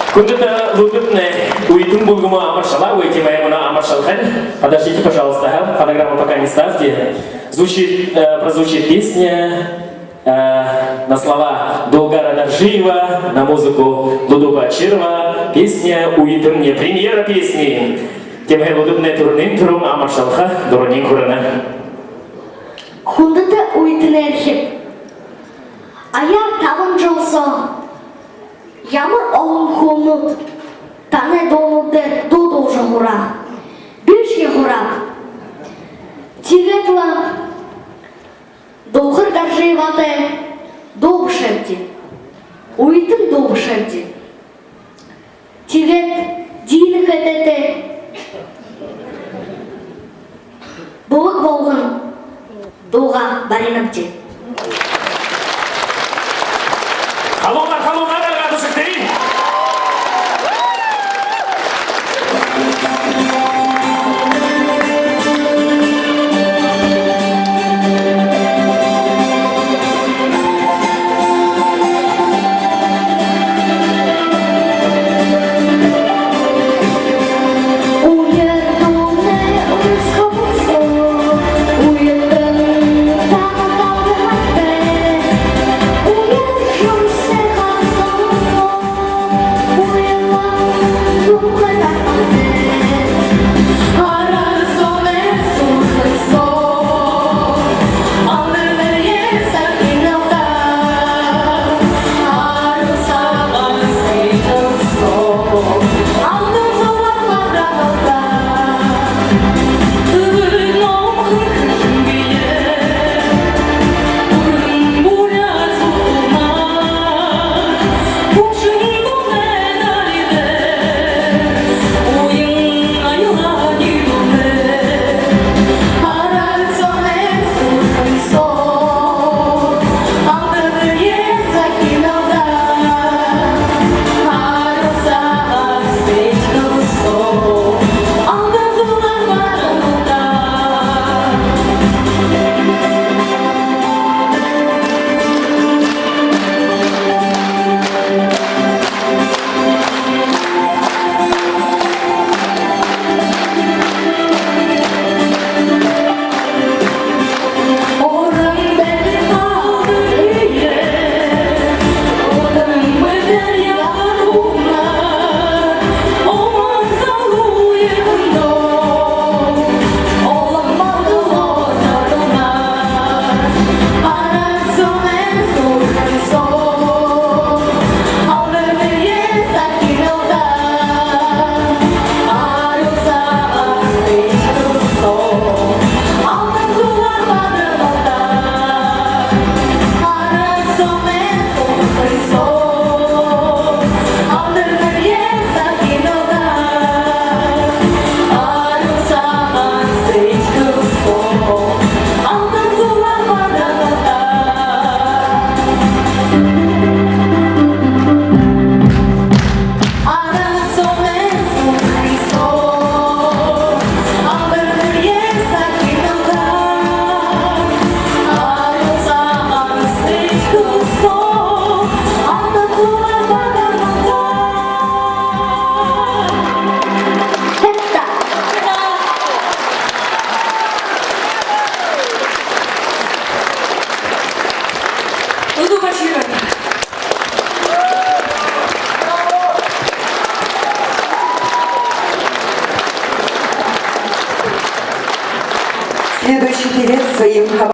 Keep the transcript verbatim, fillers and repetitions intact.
Хүндэтэ элүүртэмнай, үетэн бүлгэмөө амаршалаа. Үетэмнай мүнөө амаршалхань. Подождите, пожалуйста, а? Фонограмму пока не ставьте. Звучит, э, прозвучит песня, э, на слова Дулгара Доржиева, на музыку Лудо Бачирова. Песня «Үетэмнай», премьера песни. Тиимэһээ элүүртэмнай түрүүнэй түрүүн амаршалха дурань хүрэнэ. Хүндэтэ үетэнэй эрхиб. Аяар табан жэл соо ямар олон хүнүүд танай дуунууд дээрэ дуу дуулажа һураа. Бишье һурааб. Тиигээд лэ Дулгар Доржиеватай дуу бэшээбди. Үетэн дуу бэшээбди. Тиигээд Дина Хэтэтэй «Бүлэг болгон» дуугаа баринабди. Халуунаар, халуунаар, аргаатайшагты! Следующий певец своим